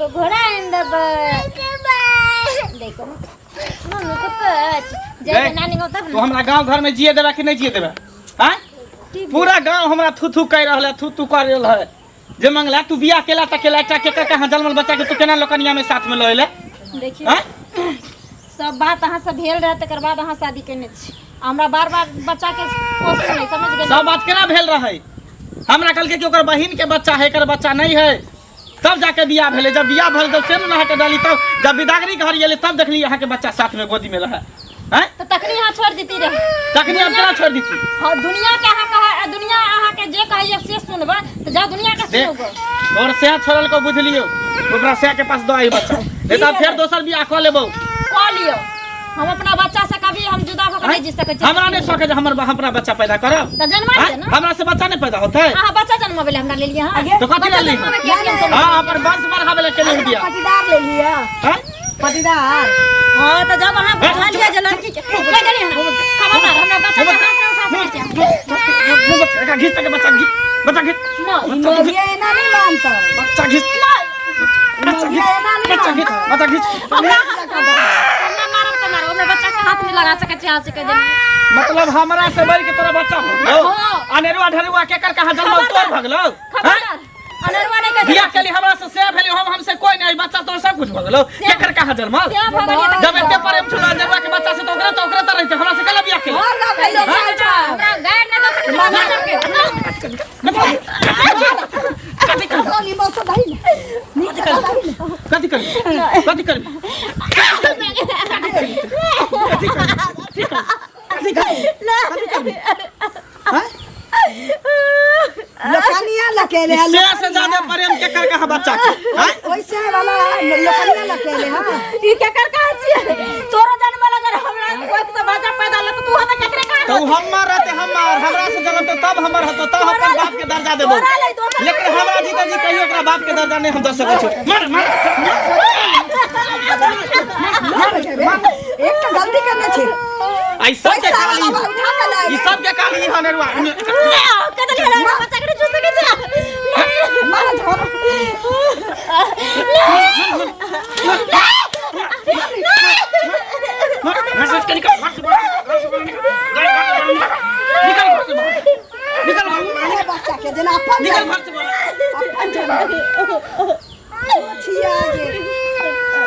घोड़ा आनि देबै। देखो मम्मी के पच जय रे, नानी गाँव तब तू हमरा गांव घर में जिए देबा कि नहीं जिए देबा? आँय? पूरा गांव हमरा थू थू कह रहल है, थू थू कर रहल है जे मंगला तू बियाह केला त केला, एकटा केकर कहाँ जन्मल बच्चा के तू केना लोकनिया में साथ में लऽ एले? देखियौ आँय? सब बात अहाँ से भेल रहे, तकर बाद अहाँ शादी केने छी। हमरा बार बार बच्चा के पोसू नहीं, समझ गेलियै? सब बात केना भेल रहे? हमरा कहलकै कि ओकर बहिन के बच्चा है, एकर बच्चा नहीं है, तब जाके बियाह भेलै। जब बियाह भेल तब से ने अहाँके डाली, तब जब विदागरी घर गेलै तब देखली अहाँके बच्चा साथ में गोदी में रहे। हैं? तऽ तखनी अहाँ छोड़ि देती रहे। तखनी हम केना छोड़ि देती? हाँ, दुनिया के अहाँ कह, दुनिया अहाँ के जे कहैया से सुनबै, तऽ जाउ दुनिया के देख, सुनबै। तोर सैह छोड़ल को बुझलियौ, ओकरा सैह के पास दऽ आई बच्चा, नहीं तऽ फेर दोसर बियाह कऽ लेबौ। कऽ लियौ, हम अपना बच्चा से कभी हम जुदा भऽ के नहीं जी सकै छी। हमरा नहीं शौक है जे हमर अपना बच्चा पैदा करब। तऽ जन्मा आँय? लिअ ने। हमरा से बच्चा नहीं पैदा होतै। अहाँ बच्चा जन्मबै लए हमरा लेलियै हँ? तऽ कथी बच्चा लेली? जन्माबै के लिए हम हाँ, अपन वंश बढ़ाबै लए केलहुँ बियाह। पटीदार ले लिया। आँय? पटीदार। हाँ, तऽ जब अहाँ बुझलियै जे लड़की के कहि देलियै हमरा, खबरदार हमरा बच्चा के हाथ नहि उठा सकै छी अहाँ। एकरा घीच तक बच्चा घीच, बच्चा घीच। नहि। मौगिया एना नहीं मानता। बच्चा घीच, बच्चा घीच, मौगिया एना नहीं बच्चा घीच, मानता। बच्चा घीच। हमरा हमरा मारब तऽ मारब, हमरा बच्चा के हाथ नहि लगा सकै छी अहाँ से कहि देलियै। मतलब हमरा से बढ़ के तोरा बच्चा भगलो? हाँ। अनेरुआ ढेरुआ केकर कहाँ जन्मल तोर भगलो? खबरदार अनेरुआ नहीं कहि बियाह सकै छी। केली हमरा से से भेली, हम हमसे कोई नहीं, बच्चा तोर सब कुछ भगलो, केकर कहाँ जन्मल? से भऽ गेलियै तऽ जब एते प्रेम छलो अनेरुआ के बच्चा से तो ओकरे तो रहते, हमरा से कला बियाह केली? और ना भइलो बच्चा। हमरा गायर नहि दऽ सकै छी हमरा बच्चा के। कथी करबी? कनी मौसम दही ने। नीक जकाँ दही ने। कथी करबी? कथी करबी? कथी करबी? कथी करबी? कथी करबी? हाँ? लोकनिया लकेले है। से से ज्यादा प्रेम के कर कहाँ बच्चा के? हाँ? ओइसे वाला लोकनिया लकेले है। ई केकर कहै छियै? तोरो जन्मल अगर हमरा कोख से बच्चा पैदा होलै तऽ तू हमरा केकरे कहै? तो उ हमर रहते, हमर हमरा से जन्मते तब हमर होतो, तब हम अपन बाप के दर्जा देबो, तोरा लै दोसर लेकिन हमरा जीते जी कहियो एकरा बाप के दर्जा नहीं हम दऽ सकै छी। मार मार। एक तो गलती करने छे। आई सब के पैसा काली वाला उठा के लाए। ई सब के काली हनेरुआ। कह देलियै हमरा बच्चा के छू सकै छै। मारा झोरा। घर से निकल, घर से बाहर, घर से बाहर निकल, निकल घर से बाहर, निकल घर से बाहर, मारे बच्चा के जेना अपन निकल घर से बाहर। अपन जन्म छिया गे।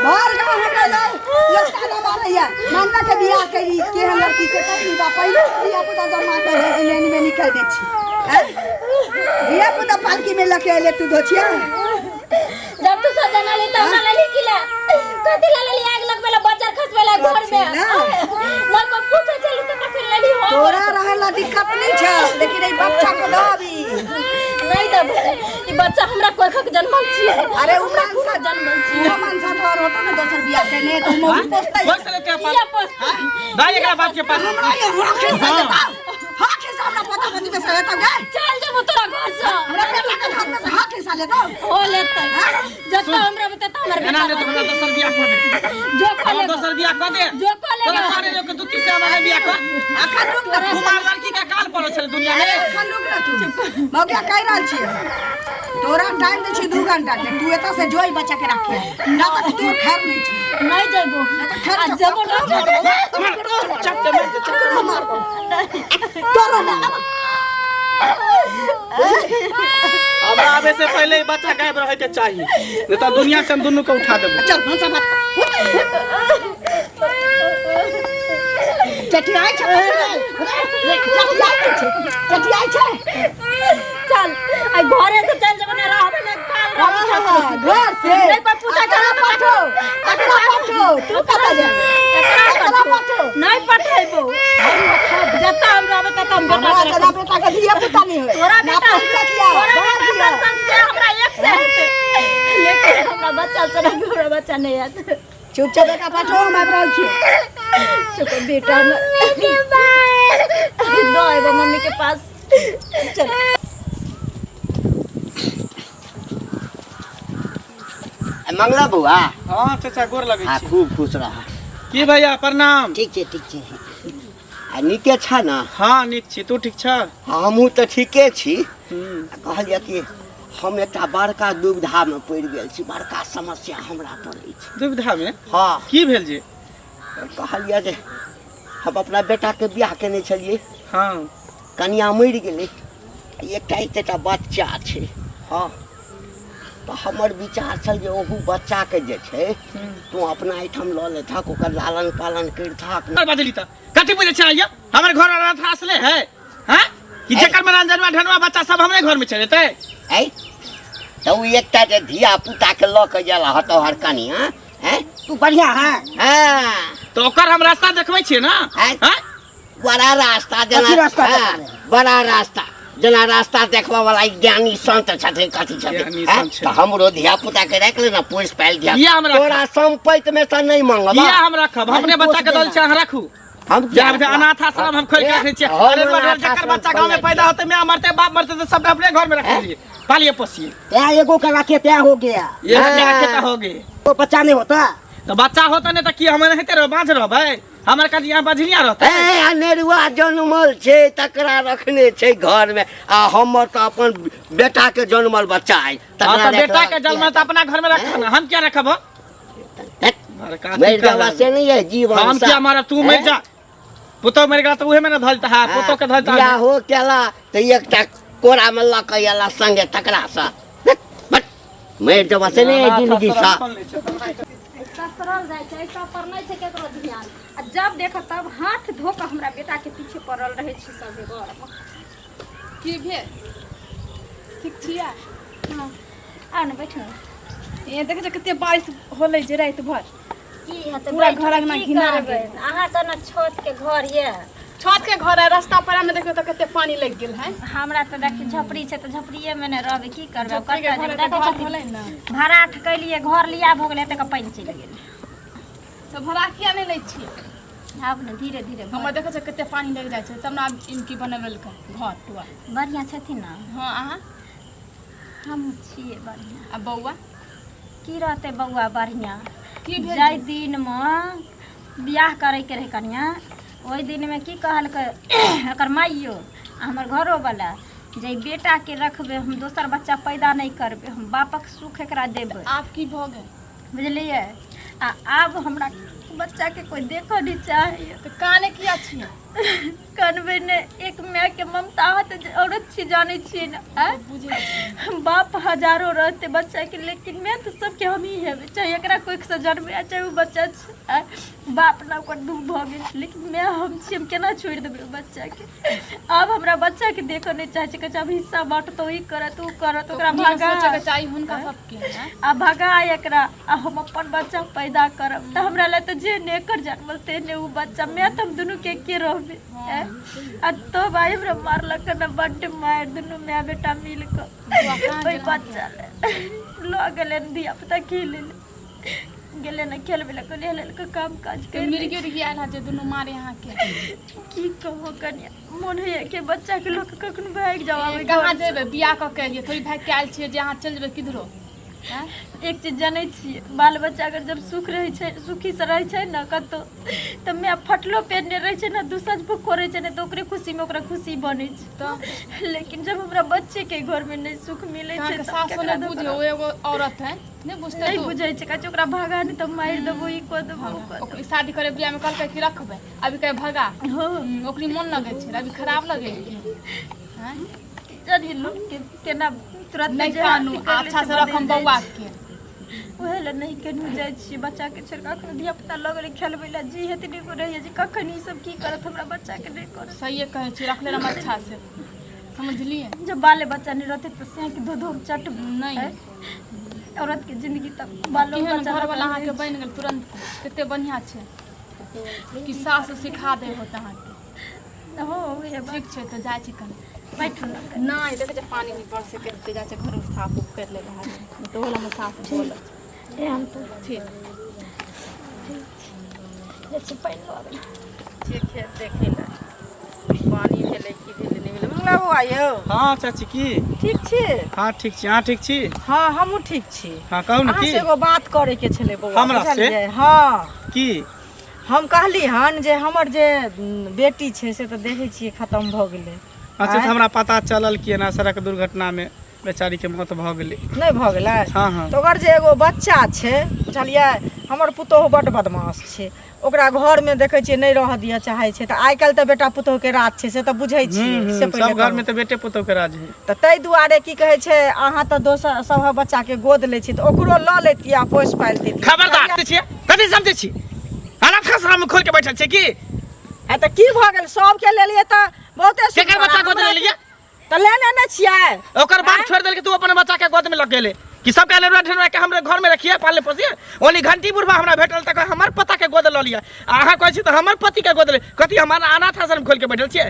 बाहर गाँव हमरा लोग लोग ताना मारैया, मानवा के बियाह कैली केहन लड़की से करी बा, पहिले से धिया पुता जमा के है एने एने में निकल दे छी। हैं? धिया पुता पालकी में लके एले तू धोछिया। जब तू सब जना ले तब ना लेली की ले, कथी ला लेली? आग लगबे ला, बजर खसबे ला घर में? ना। ना कोई पूछे चलू तो तखन लेली हो। तोरा रहे ला दिक्कत नहीं छै, लेकिन ई बच्चा के दऽ अभी। नहीं देबै, ई बच्चा हमरा कोखक जन्मल छियै। अरे उ हमरा मनसा कोखक जन्मल छियै। उ मनसा तोहर होतो ने दोसर बियाह केने तऽ उ मौगी पोसतै। कोई से लेते अपन किया पोसतै? दाई एकरा बाप के पास। हमरा ये हाथे से लेता, हाथे से हमरा पता पति में से लेता गे। चल जेबो तोरा घर से। हमरा बेटा के घर में से हाथे से लेता। हो लेतै जतऽ हमरा बतेतै हमर एना बेटा। नहीं तो हमरा दोसर बियाह कऽ दे। जो कऽ हमरा लेगा। दोसर बियाह कऽ दे। जो कऽ लेगा। तोरा मारे लोग के दुत्ती से हमरा बियाह कर। अखन रुक ना। कुमार लड़की के काल पड़ल छलै दुनिया में। अखन रुक ना तू। मौगिया कहि रहल छी, तोरा टाइम दै छी 2 घंटा के, तू एतऽ से जोइ बच्चा के राखे ना तऽ तोर खैर नहीं छी। नहीं जेबो। तऽ खैर आ जेबो ना। चक के मार दे, चक। तोरो मारबो, तोरो मारबो। हमरा आबे से पहले ही बच्चा गायब रहे के चाहिए, नहीं तो दुनिया से हम दुनू के उठा देबो। चल भनसा भात चटियाइ छै, चटियाइ छै, चटियाइ छै। चल आई घरे से चल जेबो, ना रहबे ना काल रहबे। हाँ, घर से नहीं कोई पूछे चल अकरा पठो, अकरा पठो, तू कतऽ जेबे? एकरा अकरा पठो। पठो। नहीं पठेबो, जतऽ हम रहबे ततऽ हम बेटा हमरा के जेना रखबो। बेटा के धिया पुता नहीं होय। तोरा ना बेटा, पैसा किया, तोरा बड़ा बेटा धिया। सन सन से हमरा एक से हेतै, लेकिन हमरा बच्चा से हमरा बच्चा नहीं हेतै। चुपचाप एकरा पठो, हम आबि रहल छी। चुप बेटा, दो एगो मम्मी के पास चल। मंगला बौआ। हाँ चाचा, गोर लगै हाँ छी। खूब खुश रह। की भैया, प्रणाम। ठीक छै, ठीक छै। आ नीके छ ने? हाँ नीक छी, तू ठीक छ? हमहूँ तऽ ठीके छी। हम्म। आ कहलियै कि हम एकटा बड़का दुविधामे पड़ि गेल छी, बड़का समस्या हमरा पर अछि। दुविधामे? हँ। की भेल जे? कहलियै जे हम अपना बेटाके बियाह केने छलियै। हँ। कनिया मरि गेलै, एकटा एतेटा बच्चा छै। हँ, तऽ हमर विचार छल जे ओहू बच्चाके जे छै तू अपना एहिठाम लऽ लेथक, ओकर लालन पालन करिथक। बजली तऽ कथी बुझै छै आइयो हमर घर अनाथ आश्रय है? हैं कि जकर में रंजनवा ढनवा बच्चा सब हमरे घर में चले जेतै? ऐ तऽ ओ एकटा जे धिया पुता के लऽ के गेल हतौ हर कनिया, हैं तू बढ़िया है। हाँ। तो ओकर हम रास्ता देखबै छियै ना? हैं? हैं? बड़ा रास्ता जेना। कथी रास्ता हाँ, देखबै? बड़ा रास्ता जेना रास्ता देखबऽ वाला ई ज्ञानी संत छथिन, कथी छथिन? ज्ञानी हैं? संत छथिन। तऽ हमरो धिया पुता के राखि ले ना, पोसि पालि धिया। किया हम राखब? तोरा संपत्ति में तऽ नहीं मंगबा। किया हम राखब? हम अपने बच्चा के दल छै, अहाँ राखू। हम किया जाब राखब? अनाथ आश्रम हम खोलि के रखने छियै। हम अरे अनाथ बड़ जकर आश्रम बच्चा गाँव में खोलने पैदा होते, माय मरते बाप मरते तो सबटा अपने घर में रख लिए, पालिए पोसिए। तैं एगो के रखे तैं हो गया। ये हाँ। रखे तो हो गए। तो बच्चा नहीं होता। तो बच्चा होता नहीं तो की हम रहते रहो, बाँझ रहबै? हमर काज यहाँ बझनिया रहतै। ए, अनेरुआ जनमल छै तकरा रखने छै घर में, आ हमर तऽ अपन बेटा के जनमल बच्चा है। हाँ, तकरा तो बेटा के रखलक जनमल तऽ अपना घर में रखा ना, हम क्या रखब? हेट, बड़का मरि अथी जावा कर से नहीं है जीवन हम सा। क्या मारब? तू मरि हैं? जा, पुतोह मरि गेला तऽ उहे में ने धलता है, पुतोह के धलता है। बियाहो केला तऽ एकटा कोरा में लऽ के अयला संगे तकरा सँ। हेट, बट, मरि जावा से नहीं है जिंदगी सा। ससरल जाइ छै, सब पर नहि छै केकरो ध्यान, आ जब देख तब हाथ धो कऽ हमरा बेटा के पीछे पड़ल रहै छै सभे घरमे। की भेल? ठीक छियै? हँ, आउ ने, बैठू ने। ए देखै छै कते बारिश होलै जे राति भर। की हेतै? पूरा बैठ घर कऽ अंगना की घिना करबै? गेल। अहाँ सब ने छत के घर यऽ। छत के घर है, रास्ता पर में देखियौ तऽ कते पानी लागि गेल है। हमरा तऽ देखी झोपड़ी छै तऽ झोपड़िए मे ने रहबै, की करबै? झोपड़ी के कतऽ घर जेबै? है तऽ देखै घर छथिन होलै ने। भाड़ा ठकैलियै, घर लिया भऽ गेलै, एतेक पानि चलि गेलै। तऽ भाड़ा किया नहि लै छियै? आब ने धीरे धीरे हमर देखै छै कते पानी लागि जाइ छै तब ने आब इनकी बनेलकै घर दुआर। बढ़िआँ छथिन ने? हँ, अहाँ? हम छियै बढ़िआँ। आ बौआ? की रहतै बौआ बढ़िआँ? की भेल? जाहि दिनमे बियाह करैके रहै कनिया, ओहि दिनमे की कहलकै एकर माइयो आ हमर घरोवला जे ई बेटाके रखबै, हम दोसर बच्चा पैदा नहि करबै, हम बापक सुख एकरा देबै। आब की भऽ गेल? बुझलियै? आ आब हमरा बच्चाके कोइ देखऽ नहि चाहैए। तऽ काने किया छियै? कनबै ने, एक मायके ममता होत जे औरत छी, जानै छियै ने? आँय? बुझै छियै। बाप हजारो रहते बच्चाके, लेकिन मैं तऽ सबके हम ही हेबै, चाहे एकरा कोखिसँ जन्मे आ चाहे ओ बच्चा छै। आँय? बाप ने ओकर दूर भऽ गेल, लेकिन माय हम छी, हम केना छोड़ि देबै ओ बच्चाके? आब हमरा बच्चाके देखऽ नहि चाहै छै, कहै छै आब हिस्सा बाँटतौ, ई करत ओ करत, ओकरा भगा। सोचैके चाही हुनका सबके, आँय? आ भगा एकरा आ हम अपन बच्चा पैदा करब तऽ हमरा लए तऽ जे ने एकर जनमल तेहने ओ बच्चा, मैं तऽ हम दुनू के एके रहबै। आँय? आ तो भाई हमरा मारलक ने बड्ड मारि, दुनू माय बेटा मिल कऽ ओहि बच्चा लए लऽ गेलै धिया पुता खेलै लए गेलै ने, खेलबै लए कहलियै हेलै लए काम काज तऽ करि लै। मिर्गी उर्गी आयल हँ जे दुनू मारे अहाँके? की कहू कनिया, मोन होइए कि बच्चाके लऽ कऽ कखनो भागि जाउ आब एहि कहाँ घरसँ। जेबै? बियाह कऽ के एलियै, थोड़ी भागि के आयल छियै जे अहाँ चलि जेबै किधरो? आँय? एक चीज जानै छियै, बाल बच्चा अगर जब सुख रहै छै, सुखीसँ रहै छै ने कतहु, तऽ माय फटलो पहिरने रहै छै ने, दू साँझ भूखो रहै छै ने, तऽ ओकरे खुशीमे ओकरा खुशी बनै छै। तऽ लेकिन जब हमरा बच्चेके घरमे नहि सुख मिलै तऽ छै अहाँके तब सासो केकरा नहि बुझे? दऽ ओ एगो औरत है, नहि बुझतै? नहि तू बुझै छै, कहै छै ओकरा भगा, नहि तऽ मारि देबो, ई कऽ देबो, ओ कऽ ओकरी शादी करे बियाह में कहलकै कि रखबै, अभी कहे भगा। देबो। हँ। ओकरी मोन लगै छै, अभी खराब लगै छै, आँय? जानी लोकके केना तुरंत नहि जे कानू, अथी करि लै अच्छा छै, से रखम बदलि जाइ बौआ छै। के। उएह लए नहि केनहु जाइ छियै बच्चाके छोड़ि कऽ। अखन धिया पुता लऽ गेलै खेलबै लए, जी हेतै नीको रहैए जे कखन ई सब की करत हमरा बच्चाके, नहि करत। सहिए कहै छी, रखले रहम अच्छा से, समझलियै? जब बाले बच्चा नहि रहतै तऽ सेंक धो धो चटबै। नहि। आँय? औरत के जिंदगी तक बालो केहन बच्चा घरवला लऽ कऽ अहाँके बनि गेल तुरंत, कते बढ़िआँ छै कि सासु सिखा दै होत अहाँके। हो, उहे बात। ठीक छै, तऽ जाइ छी कनि। बैठू ने। नहि, देखै छै पानी नहि बरसे के जाइ छै, घर साफ उफ करि लेबै, तऽ ओहो लए हमर सासु बोलत। ए हम तऽ ठीक जाइ छी पानि लऽ आबै। छियै खेत देखै लए, पानी भेलै की भेलै नहि भेलै। मंगला बौआ यौ। हँ चाची, की? ठीक छी? हँ, ठीक छी। अहाँ ठीक छी? हँ, हमहूँ ठीक छी। हँ, कहू ने। अहाँ की से एगो बात करैके छलै बौआ। हमरा से? बुझलियै? हँ। की? हम कहली हन जे हमर जे बेटी छै से तऽ देखै छियै खतम भऽ गेलै। अच्छा, तऽ हमरा पता चलल कि एना सड़क दुर्घटनामे बेचारी के मौत भऽ गेलै। नहि भऽ गेलै? हँ हँ। तऽ ओकर जे एगो बच्चा छै, बुझलियै, हमर पुतोहु बड्ड बदमाश छै, ओकरा घरमे देखै छियै नहि रहऽ दिअ चाहै छै। तऽ आइ काल्हि तऽ बेटा पुतोहुके राज छै, से तऽ बुझै छियै। से पहिले सब घरमे कहू। तऽ बेटे पुतोहुके राज है। तऽ ताहि दुआरे की कहै छै, अहाँ तऽ दोसर सभक बच्चाके गोद लै छी, तऽ ओकरो लऽ लैतियै आ पोसि पालि दैतियै। खबरदार छियै, कथी समझै छी? अनाथ आश्रम खोल के बैठल छै की? आ तऽ की भऽ गेल, सबके लेलियै तऽ बहुते केकर सुन्दर, बच्चा गोद हमरा लेलियै? तऽ लेने नहि छियै। ओकर बाप छोड़ि देलकै, तू अपन बच्चा के गोद में लग गेले कि सबके अनेरुआ ढेनुआ के हमरे घर में रखिए पाले पोसिए। ओनी घंटी बुढ़बा हमरा भेटल तऽ हमर पता के गोद लऽ लिअ, आ अहाँ कहै छी तऽ हमर पति के गोद ले। कथी हमर अनाथ आश्रम खोल के बैठल छियै?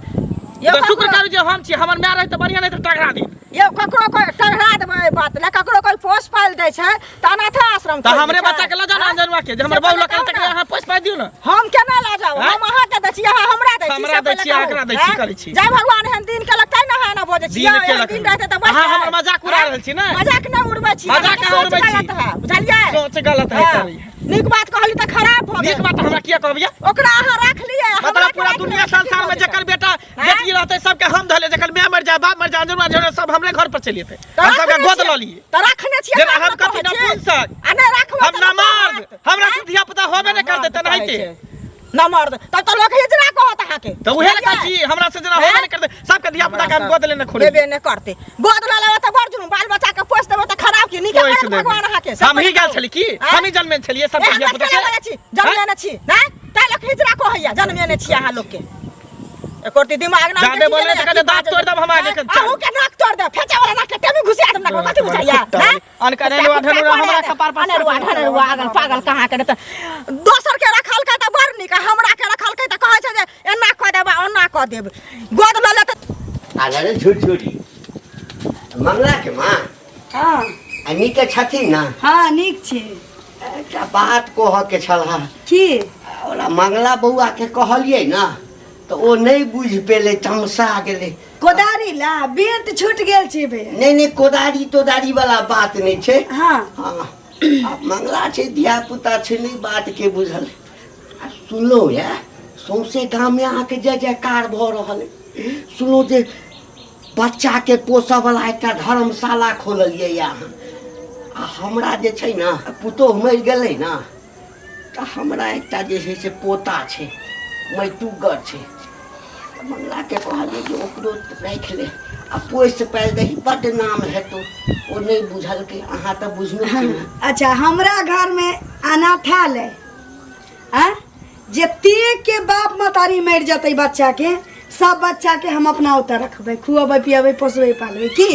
यौ तऽ शुक्र ककरो करू जे हम छी, हमर माय रहै तऽ बढ़िआँ, नहि तऽ टघरा दी। यौ ककरो कोइ टघरा देबै एहि बात लए, ककरो कोइ पोस पालि दै छै तऽ अनाथा आश्रम तऽ खोलि हमरे दै छै। बच्चा के लऽ जाउ ने, अनजनुआ के जे हमर से बहू लऽ पहिले के कहू ने। अहाँ पोसि पालि दियौ ने। हम केना लऽ जाउ? आँय? हम अहाँके दै छी, अहाँ हमरा दै छी। हमरा से दै पहिले छी, अहाँ कहू। एकरा दै छी, आँय? करै छी। जय भगवान एहन दिन केलक तै ने अहाँ एना बजै छी। दिन यौ, एहन केलक। दिन रहतै तऽ अहाँ बजतै। हमर मजाक उड़ा आँय? रहल छी ने? मजाक नहि उड़बै छी। मजाक अहाँके अहाँ सोच उड़बै छी। गलत है, बुझलियै? सोच गलत है, हाँ। करै है। नीक बात कहली तऽ खराब भऽ नीक गेल। बात हमरा किया कहबिया? ओकरा अहाँ राख लिअ, हमरा मतलब के पूरा राखि दुनिया लेबै तऽ की संसार में भऽ जेतै? जकर बेटा आँय? बेटी रहते सबके हम धले, जकर माय मर जाए बाप मर जाए अंजनुआ झोरा सब हमरे घर पर चलि जेतै, तऽ हम सबके राखने गोद छियै। लऽ लिए। तऽ राखने छियै जेना तऽ हम अपना कथी कहै छियै। नपुंसक, आ नहि राखबै हम तऽ लोक नमर्द, कहत। हमरा से धिया पुता होबे नहि करतै तेनाहिते। नमर्द तब तऽ लोक हिजड़ा कहत अहाँके। तऽ उहे ने कहै छी, हमरा से जेना होबे नहि करतै, सबके धिया पुता के हम गोद लेने खोले देबे नहि करतै। गोद लऽ लेबै तऽ बड़ जुलुम, बाल बच्चा के पोसि देबै तऽ खराब की? नीके पोसि करत देबै। भगवान अहाँके। से हम ही पहिले गेल कहू। छली की? आँय? हम ही जन्मेने छलियै सबके एहन धिया पुता कथी के? लए छी? जन्मेने छी नहि, ताहि लऽ धिया कहैया जन्मेने छी अहाँ लोकके। एको रत्ती दिमाग ना जादे बोलबै तऽ कहतै दाँत तोड़ि देब हम आगे के। अहूँ के नाक तोड़ देब, फेचा वाला नाक के टेमी घुसिया देब नाक में, कथी बुझाइया? हैं? अनकर अनेरुआ ढनेरुआ हमरा कपार पर अनेरुआ ढनेरुआ आगल पागल कहाँ के। तऽ दोसर के रखलकै तऽ बड़ नीक, आ हमरा के रखलकै तऽ कहै छै जे एना कऽ देब आ ओना कऽ देब। गोद लऽ लेतै। अरे झुरझुरी मंगला के माँ। हँ। आ नीके छथिन ने? हँ, नीक छी। एकटा बात कहऽ के छल। की? ओला मंगला बौआ के कहलियै ने तऽ ओ नहि बुझि पेलै, तमसा गेलै। कोदारी ला बेंत छूट गेल छै भैया। नहि नहि, कोदारी तोदारी वाला बात नहि छै। हँ। हँ, आ मंगला छै, धिया पुता छै, नहि बात के बुझल। आ सुनलहुँ ये सौंसे गाममे अहाँके जय जयकार भऽ रहल अइ। सुनलहुँ जे बच्चाके पोसऽवला एकटा धर्मशाला खोललियै ये अहाँ। आ हमरा जे छै ने पुतोहु मरि गेलै ने, तऽ हमरा एकटा जे छै से पोता छै, मैटुगर छै। तऽ मंगलाके कहलियै जे ओकरो राखि ले आ पोसि पालि दही, बड्ड नाम हेतौ। ओ नहि बुझलकै, अहाँ तऽ बुझने छी ने। अच्छा, हमरा घरमे अनाथालय आँय, जतेक के बाप महतारी मरि जेतै बच्चाके, सब बच्चाके हम अपना ओतऽ रखबै, खुअबै पियबै पोसबै पालबै की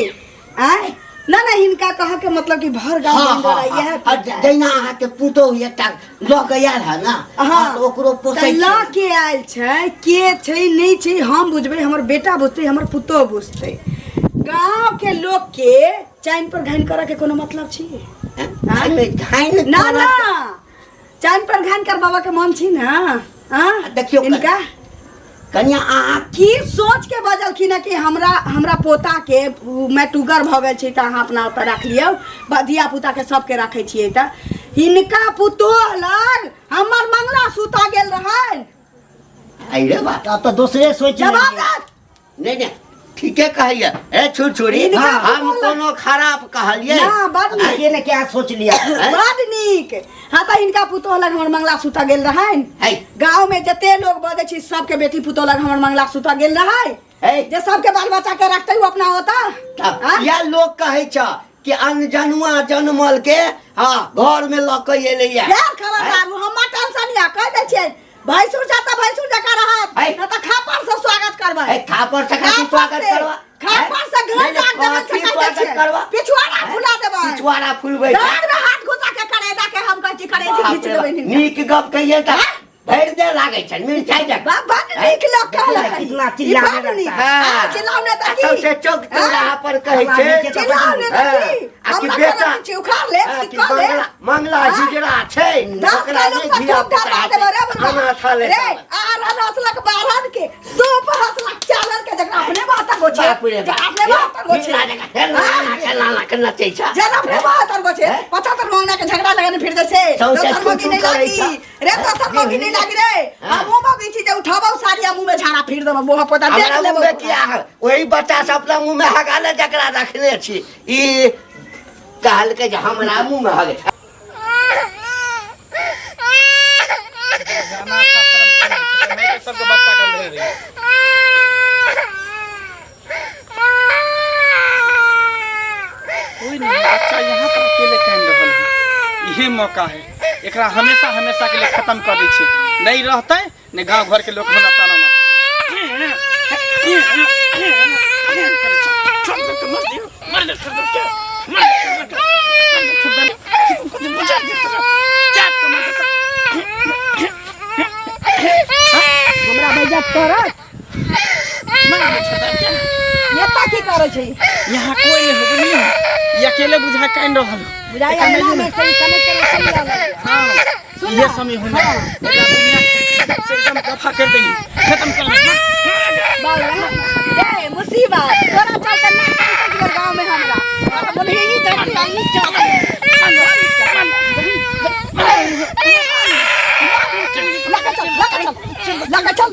आँय? ना ना, हिनका कहऽ के मतलब कि भर गाँव हाँ, बंदर हाँ, इएह हाँ, पूजा है। जहिना अहाँके पुतोहु एकटा लऽ के आयल है ने, हाँ, तऽ ओकरो पोसै तऽ लऽ छियै। के आयल छै, के छै नहि छै हम बुझबै, हमर बेटा बुझतै, हमर पुतोहु बुझतै। गाँव के लोक के चाइन पर घाइन करऽ के कोनो मतलब छी? एहिमे घाइन ना करऽ ना, चाइन पर घाइन कर बाबा के मन छी ना। हाँ? देखियौ इनका कनिया अहाँ की सोच के बजलखिन हँ कि हमरा हमरा पोता के मैटुगर भऽ गेल छै तऽ अहाँ अपना ओतऽ राख लियौ, धिया पुता के सबके राखै छियै। तऽ हिनका पुतोह लग हमर मंगला सुता गेल रहनि। अरे बाप, आब तऽ दोसरे सोच जवाब लेलियै। दे। नहीं नहीं, ठीके कहैया। ए छुरछुरी, हिनका हम पुतोह लग- कोनो खराब कहलियै? ना, बड नीक। के ने क्या सोच लिया। बड नीक। हाँ, तऽ हिनका पुतोह लग हमर मंगला सुता गेल रहनि। है। गाँव में जते लोग बजै छै सबके बेटी पुतोह लग हमर मंगला सुता गेल रहै। है। जे सबके बाल बच्चा के रखते उ अपना होता। तब हाँ? इएह लोग कहै छ कि अनजनुआ जनमल के हाँ घर में लऽ के एलैया। यार खबरदार, हमर टेंशन या कह दै छियै भैंसुर जाता भैंसुर जकाँ रहत, है। न तऽ खापर से स्वागत करबै। है, थापर से कथी खापर स्वागत से, करबा? खापर से घर नहीं, नहीं, दाग देबै से कथी कहि दै स्वागत छियै। करबा? पिछुआरा फुला देबै। पिछुआरा फुलबै छै। दाग में हाथ घुसा के करेजा के हम कहै छी करेजी बाप घीच रे देबै बाप, हिनका। नीक गप कहिए तऽ भरि देह लागै छै मिरचाइ जकाँ। बा बड नीक लोक कहलक। कितना ई चिल्लाने बड नीक। लगता है। हाँ, चिल्लाउने तऽ की? सबसे चौक चौराहा पर कहै हाँ, छै। चिल्लाउने तऽ की? आ कि हमरा बेटा कोनो किछु उखाड़ ले, आ कि कि कऽ ले। मंगला मंगला हाँ? हिजड़ा छै, दस ओकरा किलो नहि से धिया खूब पुता डरबा छै, देबै रे बुढ़बा। अनाथ ले रे, आर हंसलक बारहन के, सूप हंसलक चालल के, जकरा अपने बात गोछे। बाप रे जे बाप। अपने बात गोछे। हिजड़ा जकाँ खेलना खेलना के नचै छै। जेना अपने बात गोछे। हैं? 75 महीना के झगड़ा लगने फिर जैसे। सौंसे दोसर मौगी थू-थू नहीं करै लागी। छै। रे, दोसर मौगी नहीं लागी रे। हाँ। हमहूँ मौगी छी जे उठाबौ साड़ी आ मुँह में झाड़ा फिर देबो मुँह पोता देख हमरा लेबो मुँह में किया है ओही बच्चा से अपना मुँह में हगा ले जकरा रखने छी ई कहलकै जे हमरा मुँह में हगे। सबके बच्चा कर ले रही। कोई नहीं, बच्चा यहाँ पर अकेले कान रहल है। इहे मौका है, एकरा हमेशा हमेशा के लिए खत्म कर दै छियै। नहीं रहतै ने गांव घर के लोग हमरा ताना मार। हमरा बेइज्जत करत नेता की करै छै? यहाँ कोई नहीं है, बुझलियै? ई अकेले बुझा कान रहल। बुझाइ अंगना में सही कने करे सही लागल। हाँ, ये समय होना एकरा दुनिया से एकदम दफा कर देंगे, खत्म कर देंगे। बाबा ए मुसीबत तोरा चलते ना कान तक गेल गांव में हमरा। तोरा बोले ई देखी आई चल। लगा चल, लगा चल, लगा चल,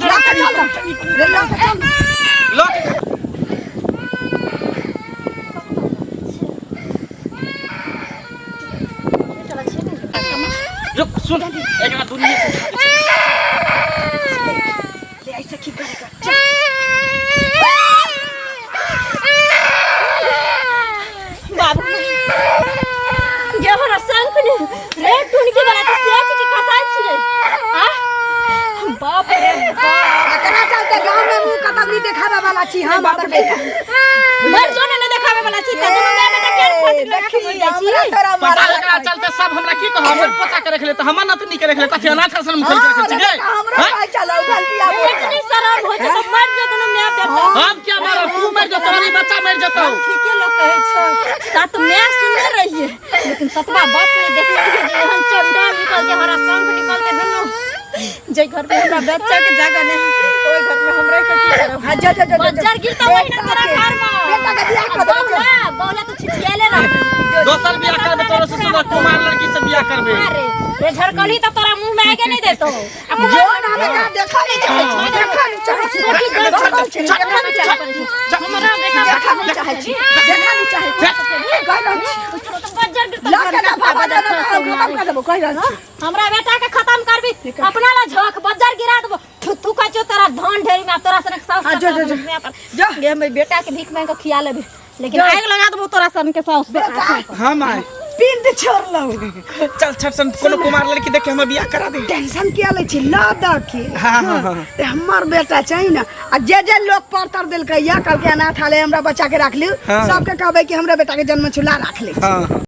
लगा चल रे, लगा चल। लौट। रुक, सुन, एकरा दुनिया से ले ऐसे की करेगा? बाबू गे हमरा शंख ने रे टुनकी वाला तो सेच की कसाई छी रे। आ बाप रे बाप, एकरा चलते गांव में मुंह कतबरी देखावे वाला छी हम हमर बेटा। मर जो ने देखावे वाला छी त दुनू माय बेटा केन फांसी लगा के मर जाइ छी। हमरा तोरा पता मारा एकरा चलते सब हमरा की कहब, हमर पोता के रख ले त हमर नतनी के रख ले ताकि अनाथ आश्रम में खोल के रखे छी गे। हमरा हाँ? कहै चलो गलती आबो। इतनी शरम होइ छै त मर जो दुनू माय बेटा। हम क्या मारब, तू मर जतौ, तोरी बच्चा मर जतौ। ठीके लोग कहै छै, सात माय सुनने रहिए लेकिन सतवा बाप ने देखने रहिए जे एहन चंडाल निकल जे हमरा संग निकलते दुनू। जे घर में हमरा बच्चा के जगह नहीं ओइ घर में हमरा के की करब? हां, जा जा जा। बज्जर गिरता वही ना तोरा घर में। बेटा के बियाह कर देबो। बौला बौला तो छिछियाले रह। दोसर बियाह करबे, तोरो से सुन्दर कुमार लड़की से बियाह करबे। अरे रे झरकली त तोरा मुंह में आगे नहीं देतो। जो ना हमें कहा देखा नहीं चाहै छी, देखा नहीं चाहै छी, देखा नहीं चाहै छी, हमरा बेटा देखा नहीं चाहै छी, देखा नहीं चाहै छी, कहि रहल छी। बज्जर गिरता लऽ के दफा भऽ जाना तऽ खत्म कर देबो, कहि रहल छी। हमरा बेटा के खत्म करबी अपना ला झोंक बज्जर गिरा देबो। तू कहै छौ तोरा धान ढेरी में तोरा सनक साउस। हाँ, जो, जो, जो। जो गे हमर बेटा के भीख मांग के खिया लेबे लेकिन आग लगा देबो तोरा सन के साउस। हाँ माय, पिंड छोड़लहुँ। चल छट सन कोनो कुमार लड़की देख के हमर बियाह करा दे। टेंशन किया लै छी, लऽ दऽ के। हाँ, हाँ, हाँ। ते हमर बेटा चाही ने आ जे जे लोग परतर देलकै या कहलकै अनाथालय हमरा बच्चा के राख लियौ, हाँ। सबके कहबै कि हमरा बेटा के जन्म छुला राख ले। हाँ।